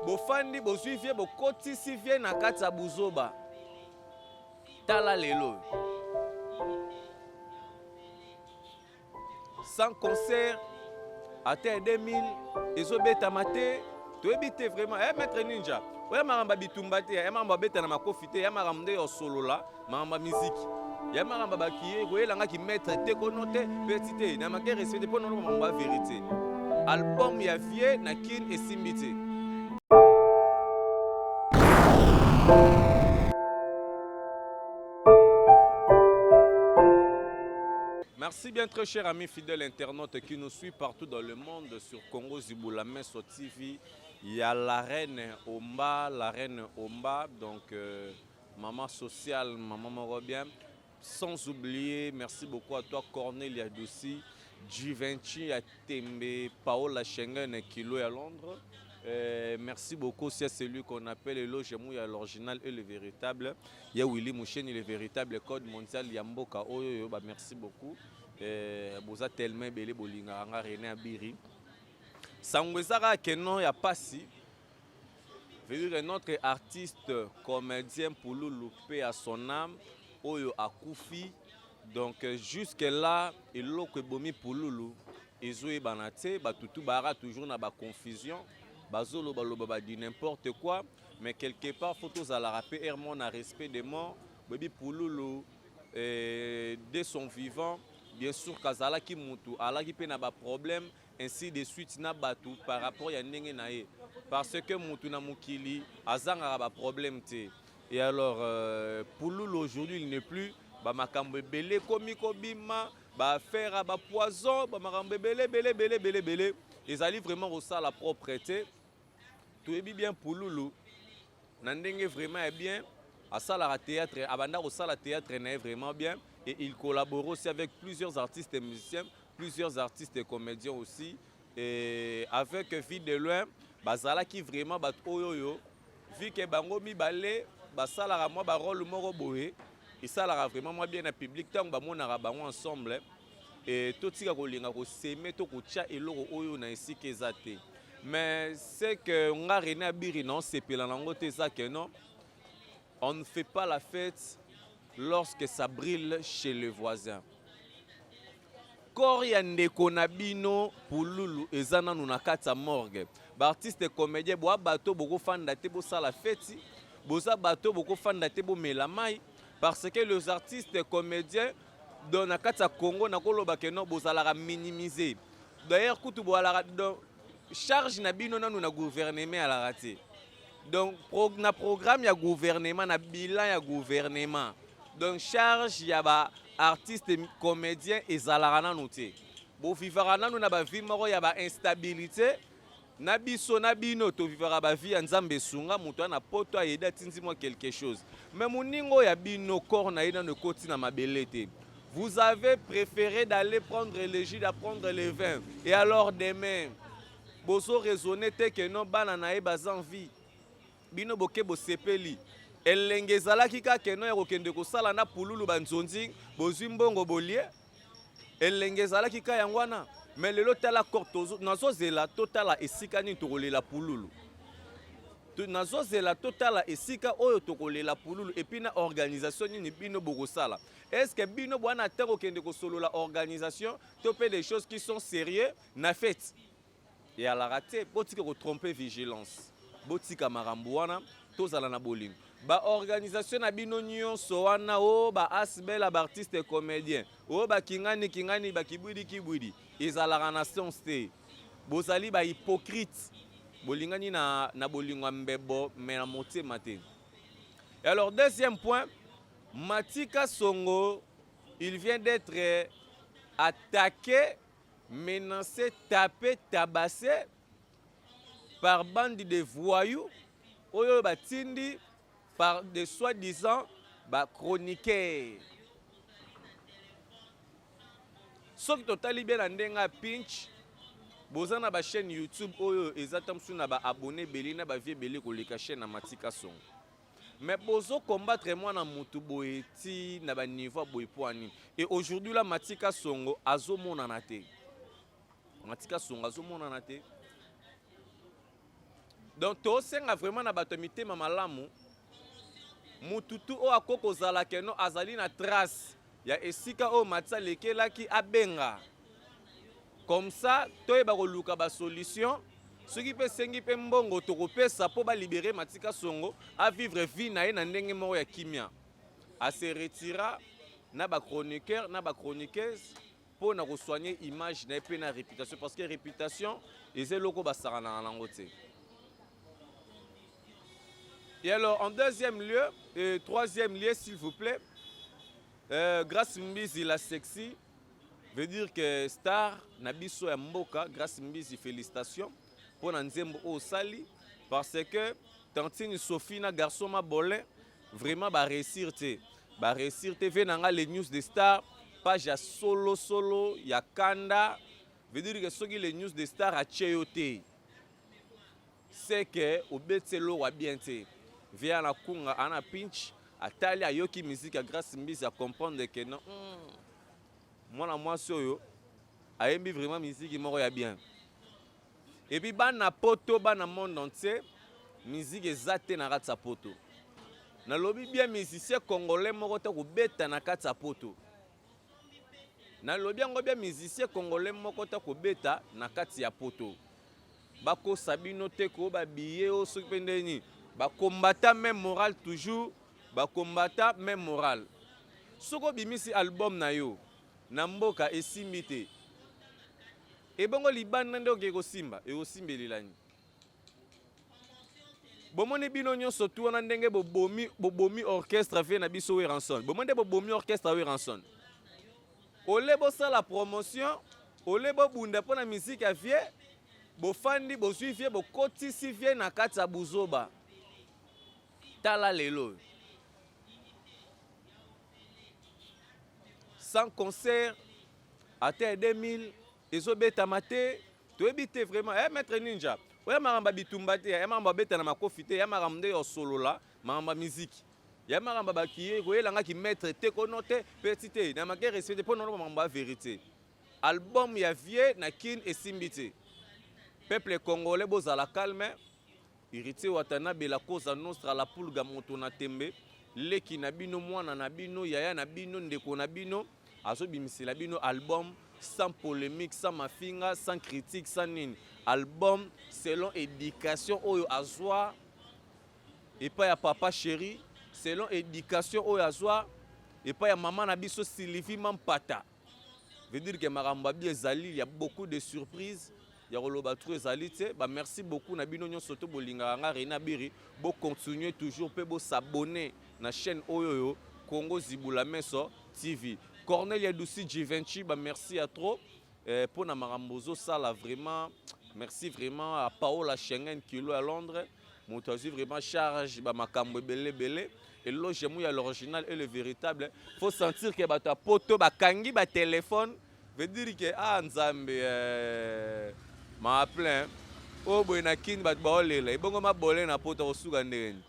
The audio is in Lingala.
Bofandi bozwi vie, bokotisi vie na kati ya buzoba. Tala lelo. Sans concert ata ya 2000 ezobetama te, toyebi te vraiment. Eh, maître Ninja, oya makambo ya bitumba te, ya makambo abeta na makofi te, ya makambo nde ya solola, makambo ya miziki, ya makambo bakiye koyelanga ki maître te kono te petit te na make respect te mpo na makambo ya vérité. Album ya vie na kin esimbi te. Merci bien très cher ami fidèle internaute qui nous suit partout dans le monde sur Congo Zibula Meso TV. Il y a la reine Omba, la reine Omba, donc maman sociale, maman moko bien. Sans oublier, merci beaucoup à toi Cornelia Dossi, Givenchy à Tembe, Paola Schengen Kilo à Londres. Merci beaucoup aussi à celui qu'on appelle Eloge Mouya, l'original et le véritable. Ya Willy Moucheni, le véritable code mondial Yamboka Oyo, bah merci beaucoup. Boza tellement belé bolinga nga René Abiri. Sango ezaka que non ya pasi. Veut dire notre artiste comédien Pululu paix à son âme oyo akufi. Donc jusque là eloko ebomi Pululu ezoyebana te, batutu bara toujours na ba confusion, bazoloba loba ba du n'importe quoi, mais quelque part faut tozalaka pe ermo na respect des morts. Boyebi Pululu de son vivant, bien sûr kazalaki mutu alaki pe na ba problème ainsi de suite na batu par rapport ya ndenge na ye, parce que mutu na mokili azangaka ba problème te. Et alors Pululu aujourd'hui il n'est plus, ba makambo ebele komi kobima, ba affaire ba poison, ba makambo ebele ebele ebele ebele ebele ezali vraiment kosala propreté. Toyebi bien Pululu na ndenge vraiment ya bien asalaka théâtre, abanda kosala théâtre na ye vraiment bien, et il collabore aussi avec plusieurs artistes et musiciens, plusieurs artistes et comédiens aussi. Et avec Vie de loin bazalaki vraiment bato oyo oyo vu que bango mibale basalaka mwa ba rôle moko boye esalaka vraiment mwa bien na public ntango bamonaka bango ensemble. Et totika kolinga koseme to kotia eloko oyo na esika eza te. Mais c'est que nga René Abiri na osepela nango te, eza que non, on ne fait pas la fête lorsque ça brûle chez le voisin. Corps ya ndeko na bino Pululu eza nanu na kati ya morgue. Ba artiste comédien boa bato bokofanda te bosala feti, boza bato bokofanda te bomela mai, parce que les artistes comédiens donc na kati ya Congo nakoloba ke non bozalaka minimiser. D'ailleurs kutu boalaka donc charge na bino nanu na gouvernement alaka te. Donc na programme ya gouvernement, na bilan ya gouvernement, donc charge ya ba artiste comédien ezalaka nanu te. Bovivaka nanu na ba vie moko ya ba instabilité na biso na bino tovivaka ba vie ya Nzambe esunga moto ana poto ayeda tindi mwa quelque chose, mais moningo ya bino corps na ye nanu ekoti na mabele te. Vous avez préféré d'aller prendre le jus, d'apprendre le vin, et alors demain bozo raisonner te que non bana na ye baza en vie. Bino boke bosepeli elenge ezalaki kaka no ya kokende kosala na Pululu banzonzi, bozwi mbongo bolie elenge ezalaki ka yango wana. Mais lelo tala corps nazozela totala esika nini tokolela Pululu, nazozela totala esika oyo tokolela Pululu, et puis na organisation nini bino bokosala. Est-ce que bino bwana te kokende kosolola organisation to pe des choses qui sont sérieux na fête eyalaka te? Botika kotromper vigilance, botika makambo wana, tozala na bolingo. Ba organisation na bino nyonso wana o ba asbel ba artiste comédien o ba kingani kingani ba kibwidi kibwidi ezalaka na sens te. Bozali ba hypocrite, bolingani na bolingo ya mbebo mais na motema te. Et alors deuxième point, Matika Songo il vient d'être attaqué, menacé, tapé, tabassé par bande de voyous oyo batindi par des soi-disant ba chroniqueurs. Soki totali bien na ndenge ya pinch, boza na ba chaîne YouTube oyo eza ta mosusu na ba abonné ebele na ba vie ebele koleka chaîne na Matika Songo. Mais bozo combattre mwana mutu boye ti na ba niveau boye po ani. Et aujourd'hui là Matika Songo azomonana te. Matika Songo azomonana te. Donc tosenga vraiment na bato ya mitema malamu, mutu tu oyo akoki kozala keno azali na trace ya esika oyo Mathy alekelaki, abenga comme ça toyeba koluka basolution. Soki mpe esengi mpe mbongo, tokopesa mpo balibérer Mathy Kasongo, avivre vie na ye na ndenge moko ya kimia. Ase retira na bachroniqueur na bachroniqueuse mpo na kosoigner image na ye mpe na réputation, parce que réputation eza eloko basakanaka nango te. Et alors, en deuxième lieu et troisième lieu, s'il vous plaît, Grâce Mbizi la sexy, veut dire que star na biso ya mboka, Grâce Mbizi, félicitations mpo na nzembo oyo osali, parce que tantine Sophie na garçon mabolin vraiment baréussir te, baréussir te. Ve na nga les news de star, page ya solo solo ya kanda, veut dire que soki les news de star atie yo te, c'est que obeti eloko ya bien te. Via na kunga ana pinch, atali, ayoki musique ya Grâce Mbizi, acomprendre que non, mwana mwasi oyo ayembi vraiment musique moko ya bien. Et puis bana poto, bana monde entier, musique eza te na kati ya poto. Nalobi bien, musicien congolais moko te kobeta na kati ya poto. Nalobi yango bien, musicien congolais moko te kobeta na kati ya poto. Bakosa bino te ko babiye oyo soki mpe ndeni bakombata, même moral toujours, bakombata même moral. Soki obimisi album na yo na mboka esimbi te, ebongo libanda nde oke kosimba, ekosimbelelani? Bomoni bino nyonso tu wana ndenge bobomi, bobomi orchestre vie na biso Werrason. Bomoni nde bobomi orchestre Werrason. Ole bosala promotion, ole bobunda mpo na musique ya vie, bofandi, bozwi vie, bokotisi vie na kati ya buzoba. Tala lelo, sans concert ata ya 2000 ezobetama te. Toyebi te vraiment. Maître Ninja oya makambo ya bitumba te, ya makambo abeta na makofi te, ya makambo nde osolola makambo ya miziki, ya makambo bakiye koyelangaki maître te, kono te, petit te, na make respect te mpo nono makambo ya vérité. Album ya vie na Kine esimbi te. Peuple congolais, bozala calme. Héritier Watanabe, la Cosa Nostra, la pulga, moto na tembe, leki na bino, mwana na bino, yaya na bino, ndeko na bino, azobimisela bino album sans polémique, sans mafinga, sans critique, sans nini. Album selon éducation oyo azwa epai ya papa chéri, selon éducation oyo azwa epai ya mama na biso Sylvie Mampata. Veut dire que makambo abi ezali, il y a beaucoup de surprises ya koloba trop ezali te. Bamerci beaucoup na bino nyonso to bolingaka nga Rena Biri. Bocontinue toujours mpe bos'abonner na chaîne oyo oyo Congo Zibula Meso TV. Cornelia Dusi Givenchy, bamerci ya trop mpo na makambo ozosala. Vraiment merci vraiment à Paola Schengen Kilo ya Londres, moto azwi vraiment charge bamakambo ebele ebele. Éloge mu ya l'original et le véritable. Faut sentir que bato ya poto bakangi batelefone, veut dire que ah, Nzambe, maa plein oyo boye na Kini bato baolela, ebongo mabole na poto akosuka ndenge nini?